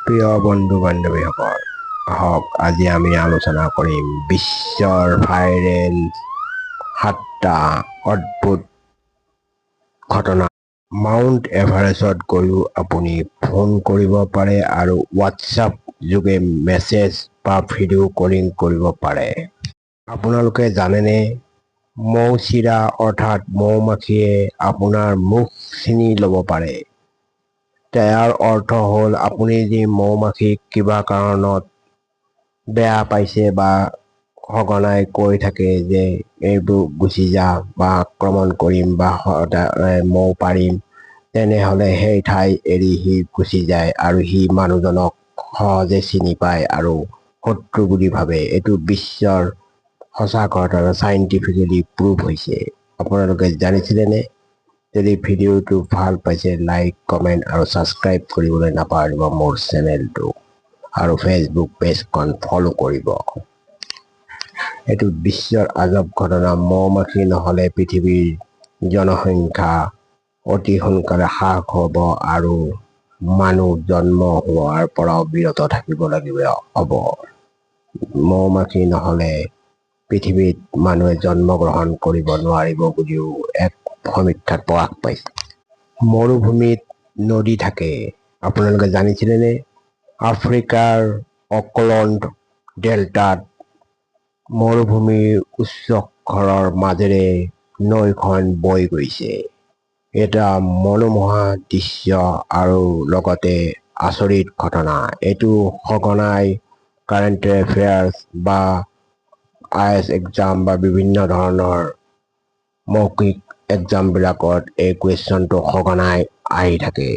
প্ৰিয় বন্ধু বান্ধৱীসকল, আহক আজি আমি আলোচনা কৰিম বিশ্বৰ ভাইৰেল সাতটা অদ্ভুত ঘটনা। মাউণ্ট এভাৰেষ্টত গৈও আপুনি ফোন কৰিব পাৰে আৰু হোৱাটছআপ যোগে মেছেজ বা ভিডিঅ' কলিং কৰিব পাৰে। আপোনালোকে জানেনে, মৌচিৰা অৰ্থাৎ মৌ মাখিয়ে আপোনাৰ মুখ চিনি ল'ব পাৰে? ইয়াৰ অৰ্থ হ'ল আপুনি যদি মৌ মাখিক কিবা কাৰণত বেয়া পাইছে বা সঘনাই কৈ থাকে যে এইবোৰ গুচি যা বা আক্ৰমণ কৰিম বা সদায় মৌ পাৰিম, তেনেহ'লে সেই ঠাই এৰি সি গুচি যায় আৰু সি মানুহজনক সহজে চিনি পায় আৰু শত্ৰু বুলি ভাবে। এইটো বিশ্বৰ সঁচা ঘটনা, চাইণ্টিফিকেলি প্ৰুভ হৈছে। আপোনালোকে জানিছিলেনে? যদি ভিডিঅ'টো ভাল পাইছে, লাইক, কমেণ্ট আৰু ছাবস্ক্ৰাইব কৰিবলৈ নাপাহৰিব মোৰ চেনেলটো আৰু ফেচবুক পেজখন ফ'ল' কৰিব। এইটো বিশ্বৰ আজব ঘটনা। মৌ মাখি নহ'লে পৃথিৱীৰ জনসংখ্যা অতি সোনকালে হ্ৰাস হ'ব আৰু মানুহ জন্ম হোৱাৰ পৰাও বিৰত থাকিব লাগিব হ'ব। মৌ মাখি নহ'লে পৃথিৱীত মানুহে জন্মগ্ৰহণ কৰিব নোৱাৰিব বুলিও এক সমীক্ষাত প্ৰকাশ পাইছে। মৰুভূমিত নদী থাকে, আপোনালোকে জানিছিলেনে? আফ্ৰিকাৰ অকলণ্ড ডেল্টাত মৰুভূমিৰ উচ্চ শিখৰৰ মাজেৰে নৈখন বৈ গৈছে। এটা মনোমোহা দৃশ্য আৰু লগতে আচৰিত ঘটনা। এইটো সঘনাই কাৰেণ্ট এফেয়াৰ্ছ বা আইএএছ এক্সাম বা বিভিন্ন ধৰণৰ মৌখিক এক্সামবিলাকত এই কুৱেশ্যনটো সঘনাই আহি থাকে।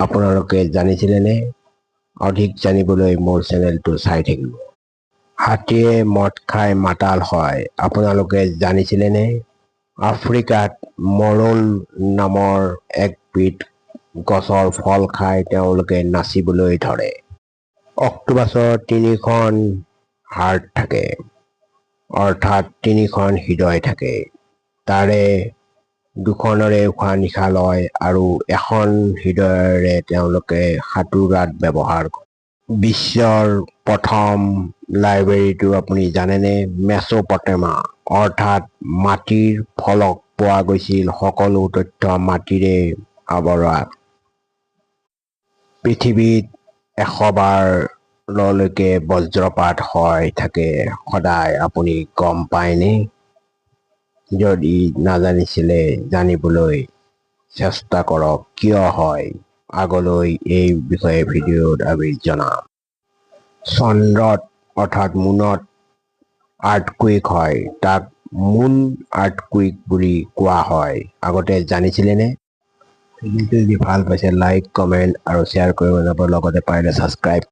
আপোনালোকে জানিছিলেনে? অধিক জানিবলৈ মোৰ চেনেলটো চাই থাকিব। হাতীয়ে মদ খাই মাতাল হয়, আপোনালোকে জানিছিলেনে? আফ্ৰিকাত মৰোল নামৰ একবিধ গছৰ ফল খাই তেওঁলোকে নাচিবলৈ ধৰে। অক্টোপাছৰ তিনিখন হাৰ্ট থাকে, অৰ্থাৎ তিনিখন হৃদয় থাকে। তাৰে দুখনেৰে উশাহ নিশাহ লয় আৰু এখন হৃদয়েৰে তেওঁলোকে সাঁতোৰাত ব্যৱহাৰ কৰে। বিশ্বৰ প্ৰথম লাইব্ৰেৰীটো আপুনি জানেনে? মেছোপটেমা, অৰ্থাৎ মাটিৰ ফলক পোৱা গৈছিল, সকলো তথ্য মাটিৰে আৱৰা। পৃথিৱীত 100 বাৰলৈকে বজ্ৰপাত হৈ থাকে সদায়, আপুনি গম পায়নে? যদি নাজানিছিলে, জানিবলৈ চেষ্টা কৰক কিয় হয়। আগলৈ এই বিষয়ে ভিডিঅ'ত আমি জনাম। চন্দ্ৰত অৰ্থাৎ মুনত আৰ্থকুইক হয়, তাক মুন আৰ্থকুইক বুলি কোৱা হয়। আগতে জানিছিলেনে? ভিডিঅ'টো যদি ভাল পাইছে, লাইক, কমেণ্ট আৰু শ্বেয়াৰ কৰিব নাপাহৰিব। লগতে পাৰিলে ছাবস্ক্ৰাইব।